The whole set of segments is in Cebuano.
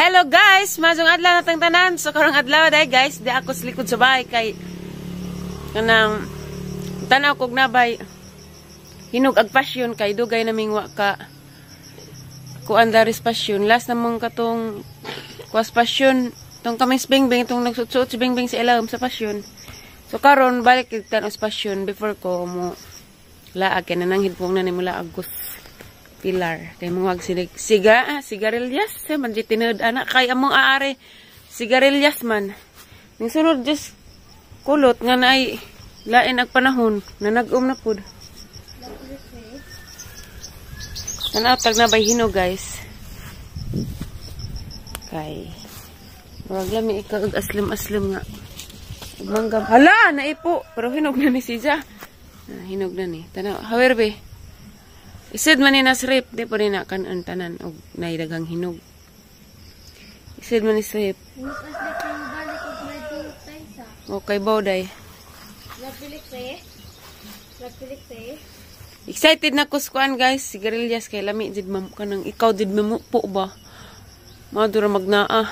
Hello guys, masong adlaw natang tanan. So karong adlaw day guys, di ako sa likod sa bahay kay kanang tanaw kog nabay hinog ag passion kay dugay naming wa ka kuan daris passion. Last namong katong kuas passion tong kami sa Bingbing, tong nagsuot-suot si Bingbing sa ilawom sa passion. So karon balik kig tan-aw sa passion before ko mo laag kay nananghid po na nimo laag ko pilar kay mungwag sinig siga sigarilyas man di tinud ana kay among aari sigarilyas man ning sunod just kulot nga naay lain ag panahon na nag-um na pud. Tanaw tag na bay hinog guys kay murag lami ikaw og aslim-aslim nga manggam. Hala, naipo pero hinog na ni siya. Hinog na ni. Tanaw hawer be. Isod man ni nas rip, di po rin na kanon tanan og naidaghang hinog. Isod man ni srip. Okay, bawday. Excited na ko sa kuan guys, sigarilyas kay lami jid mam kanang ikaw jid mamupo ba. Madura magnaa.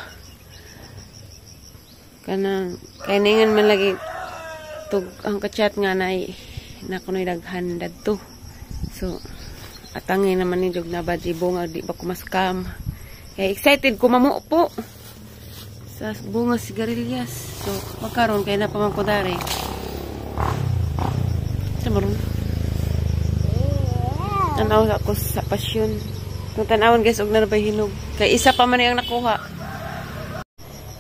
Kanang kay ningan man lagi tug ang kachat nga nay na kunoy daghan dadto. So atangin naman ni jog na badji bunga di ba ko maskam. Kaya excited ko mamupo sa bunga sigarilyas. So pagkaron kay na pa man ko dare. Sa maron. Tanaw ako sa pasyon. Kung tanawon guys og na bay hinog. Kay isa pa man ang nakuha.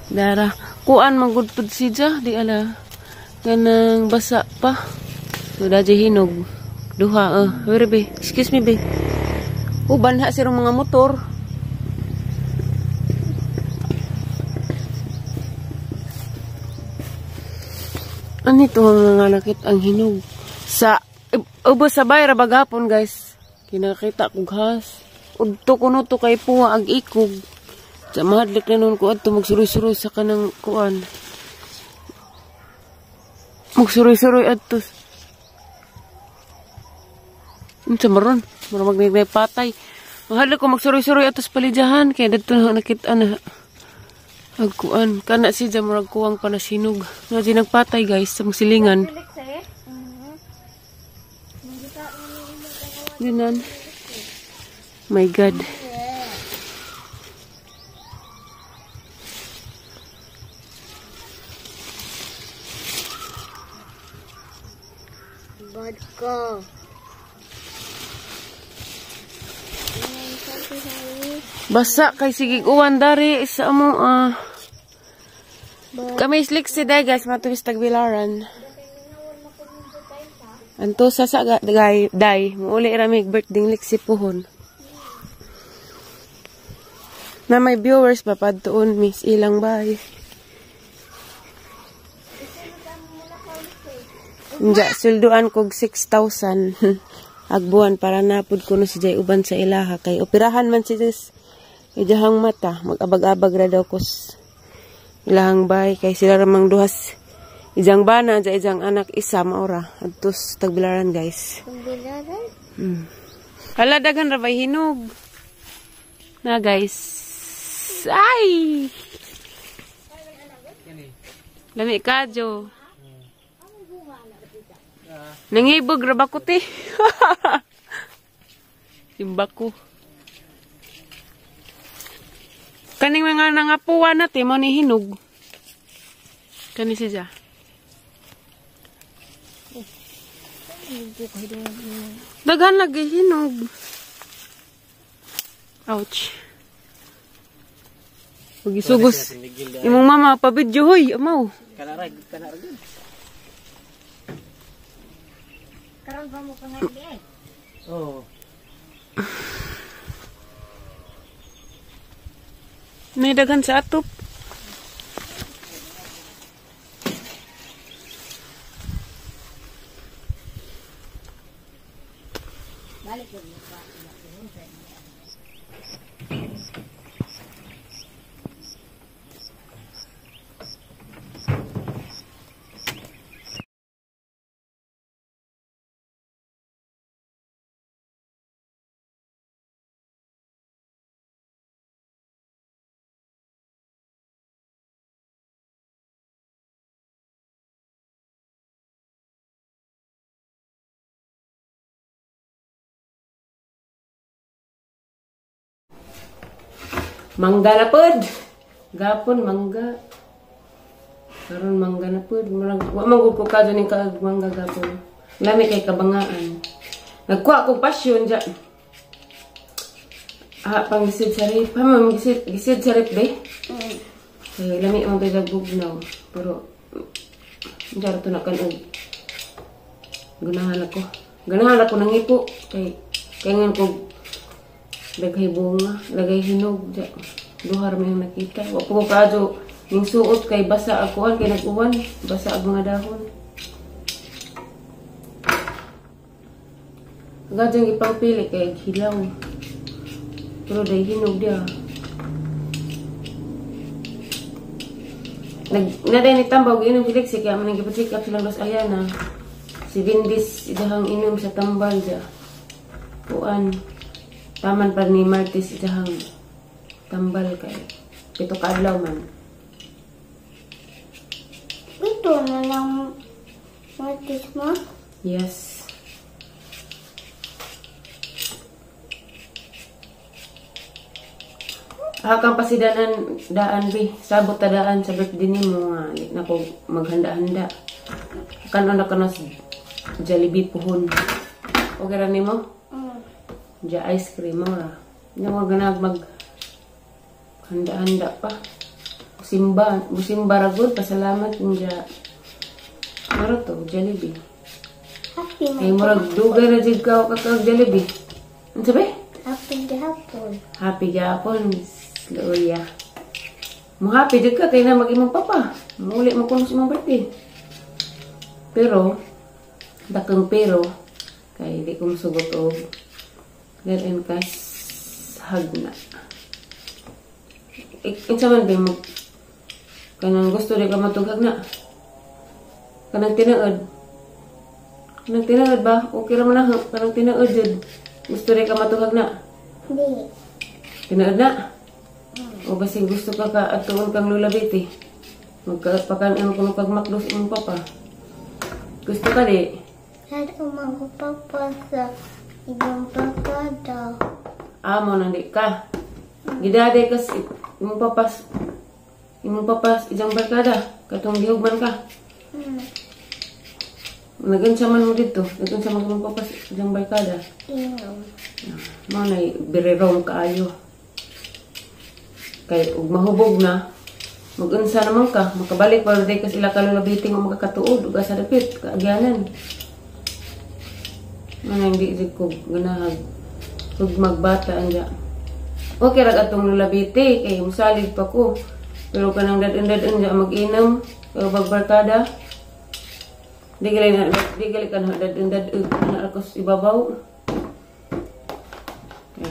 Dara, kuan man gud pud siya di ala. Kanang basa pa. So dadji hinog. Duha, where be? Excuse me, be. Oh, banha sirong mga motor. Ano ito ang mga nakit ang hinog? Sa, ubos sa bay, rabaghapon, guys. Kinakita kog has. Udto kuno to kay puwa ag ikog. Sa mahadlik na nun ko adto magsuroy-suroy sa kanang kuan. Magsuroy-suroy adto. Unsa maron? Mura magnagnay patay. Mahadlok ko magsuroy-suroy atos palidyahan kay dadto na nakita na agkuan. Kana si ja murag kuwang pa na sinog. Nga di nagpatay guys sa magsilingan. Yunan. My God. Bad ko. Basa kay sige uwan dari sa amo kami slik si day guys matuwis tagbilaran. Anto sa gay day muuli ra mig birthday liksi puhon. Na may viewers pa padtuon miss ilang bay. Unja sulduan kog 6,000 agbuan para napud kuno si Jay uban sa ilaha kay operahan man si Jess. Ijahang mata, mag-abag-abag ra daw kos ilahang bay kay sila ramang duhas ijang bana ja ijang anak isa maora adtos tagbilaran guys. Tagbilaran? Hala daghan ra bay hinog. Na guys. Ay! Lami kadyo. Nangibog ra ba ko te? Simba ko. Kaning mga nangapuwa na te, mo ni hinog. Kani siya. Daghan lagi hinog. Ouch. Pagisugos. Imong mama pa-video hoy, amaw. Kanarag, kanarag. Karon pa mo kang ay. Oh. May daghan sa atop. Balik ko. Mangga na pod. Gapon mangga. Karon mangga na pod. Murag wa man gud ko kadto ning kaag mangga gapon. Lami kay kabangaan. Nagkuha kog passion ja. Ah, pang gisid sa rep. Ha, man gisid, gisid sa rep be. Kay lami man kay bugnaw. Pero jaro to na kan-og. Ganahan ako. Ganahan ako nangipo kay ngan kog daghay bunga, daghay hinog ja. Duha ra may nakita. Wa po ko kaadyo ning suot kay basa ako kay nag-uwan, basa ang mga dahon. Gadyang ipangpili kay hilaw. Pero day hinog dia. Nag naday ni tambaw giinom si Lexi kaya man gipa-check up silang Los Ayana. Si Vindis idahang inom sa tambal ja. Kuan taman pa ni Martes idahang tambal kay 7 ka adlaw man. Ito na lang Martes mo? Yes. Hakang pasidanan daan bi, sabot ta daan sa birthday nimo nga di na ko maghanda-handa. Kanon na kanos Jollibee puhon. Okay ra nimo? Ja ice cream mo ra. Hindi mo ganag mag handa-handa pa. Simba, musimba ra gud, pasalamat nja. Maro to Jollibee. Happy Ay murag dugay ra jud ka kag Jollibee. Unsa be? Happy gihapon. Happy gihapon, Loya. Mo happy jud ka kay na mag-imong papa. Muli mo kuno sa imong birthday. Pero dakong pero kay di ko mosugot og let cash hagna. Unsa man ba mo kanang gusto di ka matug hagna? Kanang tinuod. Kanang tinuod ba? Okay ra man na kanang tinuod jud. Gusto di ka matug hagna? Di. Tinuod na? O basig gusto ka ka atuon kang Lola Betty. Magkapakan-an kuno kag McDo sa imong papa. Gusto ka di? Ato man ko papa sa ibang barkada. Amo nang di ka. Gidade kas imong papa ijang barkada katong gihugman ka. Nagunsa man mo didto, nagunsa man imong papa ijang barkada. Inom. Mao nay birerong kaayo. Kay ug mahubog na magunsa naman ka, makabalik pa day kas ila ka Lola Betty nga makakatuod ug asa dapit kaagyanan. Manang di jud ko ganahag ug magbata anja. Okay ra atong Lola Betty kay mosalig pa ko. Pero kanang dad-dad anja mag-inom kay bagbarkada. Di gali na, di gali ka na dad-dad na ako sa ibabaw.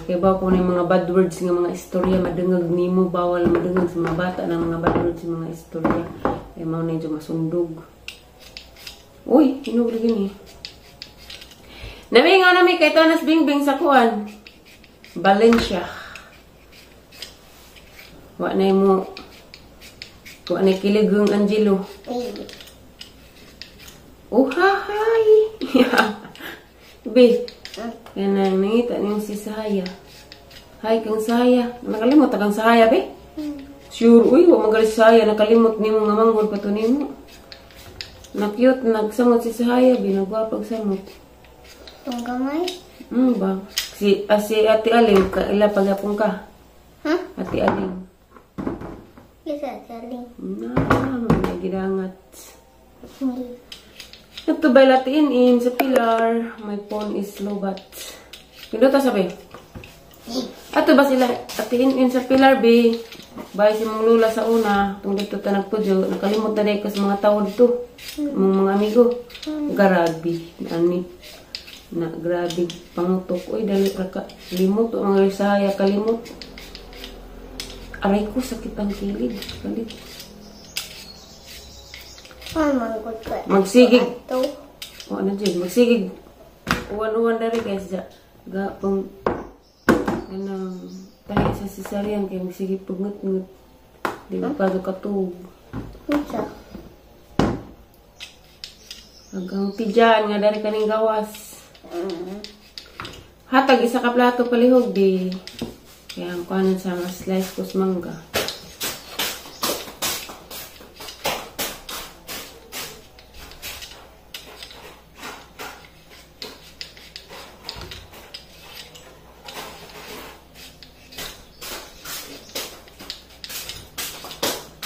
Kaya ba ko na mga bad words nga mga istorya madungag nimo, bawal madungag sa mga bata ng mga bad words sa mga istorya. Kaya mao na medyo masundog. Uy, hinog lagi ni. Namingaw nami kay Tanas Bingbing sa kuan. Valencia. Wa na mo wa na kiligong Angelo. Oh, hi. Be. Kaya nang nangita niyong si Sahaya. Hi kang Sahaya. Nakalimot kang Sahaya, be? Sure, uy, wa magalit si Sahaya. Nakalimot nimo nga manggod pa to nimo. Na-cute, nagsamot si Sahaya, be. Nagwapag samot. Itong gamay? Ba? Si Ate Aling, kaila pagyapon ka? Ha? Ate Aling. Yes, Ate Aling. Na, may gidangat. Nagtubay latiin in sa Pilar. My phone is low bat. Pindota sabi. Ato ba sila atiin in sa Pilar B? Bay si mong lula sa una. Tung dito ta nagpudyo. Nakalimot na dahil kas mga tao dito. Mong mga amigo. Grabe. Ani. Na grabe. Pangutok. Uy, dali ka. Limot. Ang mga sahaya kalimot. Aray ko, sakit ang kilid. Kalit. Magsigig. O ano dyan? Magsigig. Uwan-uwan dari guys. Ga pang anong tahi sa cesarean kay magsigig pagngut-ngut. Di ba pa katug. Hanggang tiyan nga dari kaning gawas. Hatag isa ka plato palihog di. Kaya ang kuhanan sa mga slice ko sa mangga.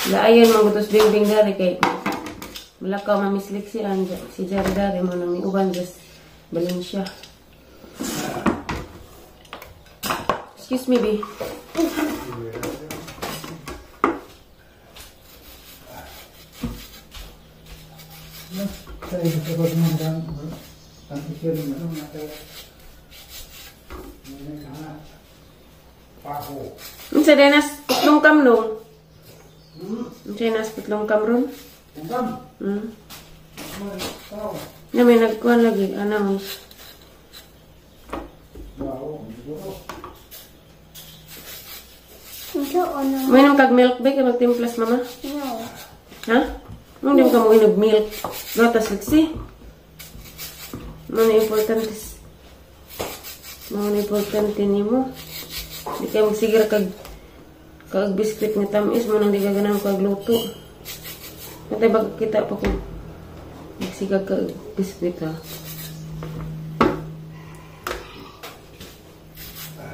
Laayon mga gutos bingbing dari kay malakaw mamislik si Anja, si Jari dari mo nang uban just Valencia. Excuse me, B. Unsa day nas putlong kamlong? Unsa nas putlong kamron? Na may nagkuhan lagi announce. May nang kag milk ba kay magtimplas mama? No. Ha? Nung di ka mo inog milk. Gatas liksi. Muna importante. Muna importante nimo. Di kay magsigira kag biskwit nga tamis mo nang di ka ganahan kag luto. Katay baka kita pa kung magsiga kag biskwit ha.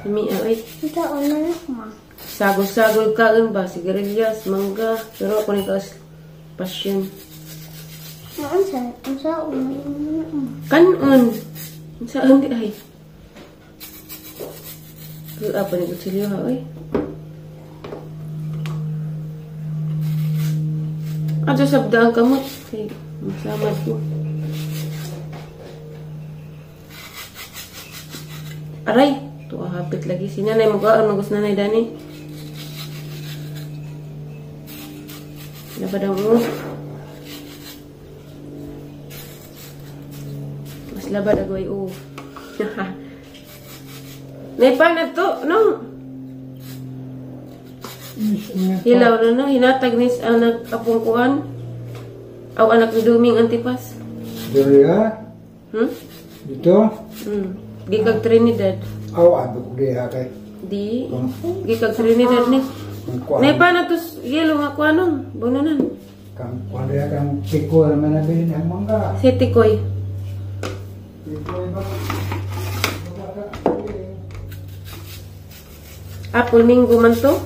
Mi ay. Ito ano ma? Sagol-sagol kaon ba sigarilyas, mangga, pero ako ni kaas passion. Unsa unsa Kanon. Unsa ang di ay. Ku apa ni kutsilyo ha oy. Ato sabda ang kamot kay masamad ko. Aray, tuwa hapit lagi si nanay mugaan magus nanay dani. Dapat mo. Mas labad agoy o. Naipa na to, no? Hilaw na no, hinatag ni sa anak apong kuan. Aw anak ni Duming Antipas. Dili ha? Dito? Gikag Trinidad. Aw abog diha kay. Di. Gikag Trinidad ni. Naipa na to yelo nga kuanong, bunanan. Kang kuan diha kang tikoy naman na bilhin ang mangga. Si tikoy. Tikoy ba? Apple minggo man to.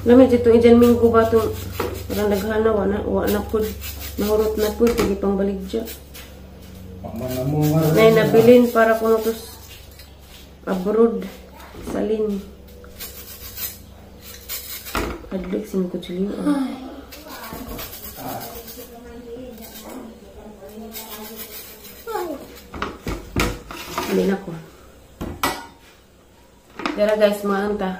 Lamit dito ijan minggo ba itong parang naghana, wa na po. Nahurot na po, sige pang baligya. Nay nabilin para kuno to abroad. Salin. Adlik sin kutsilyo. Hindi na ko. Tara guys, mga anta.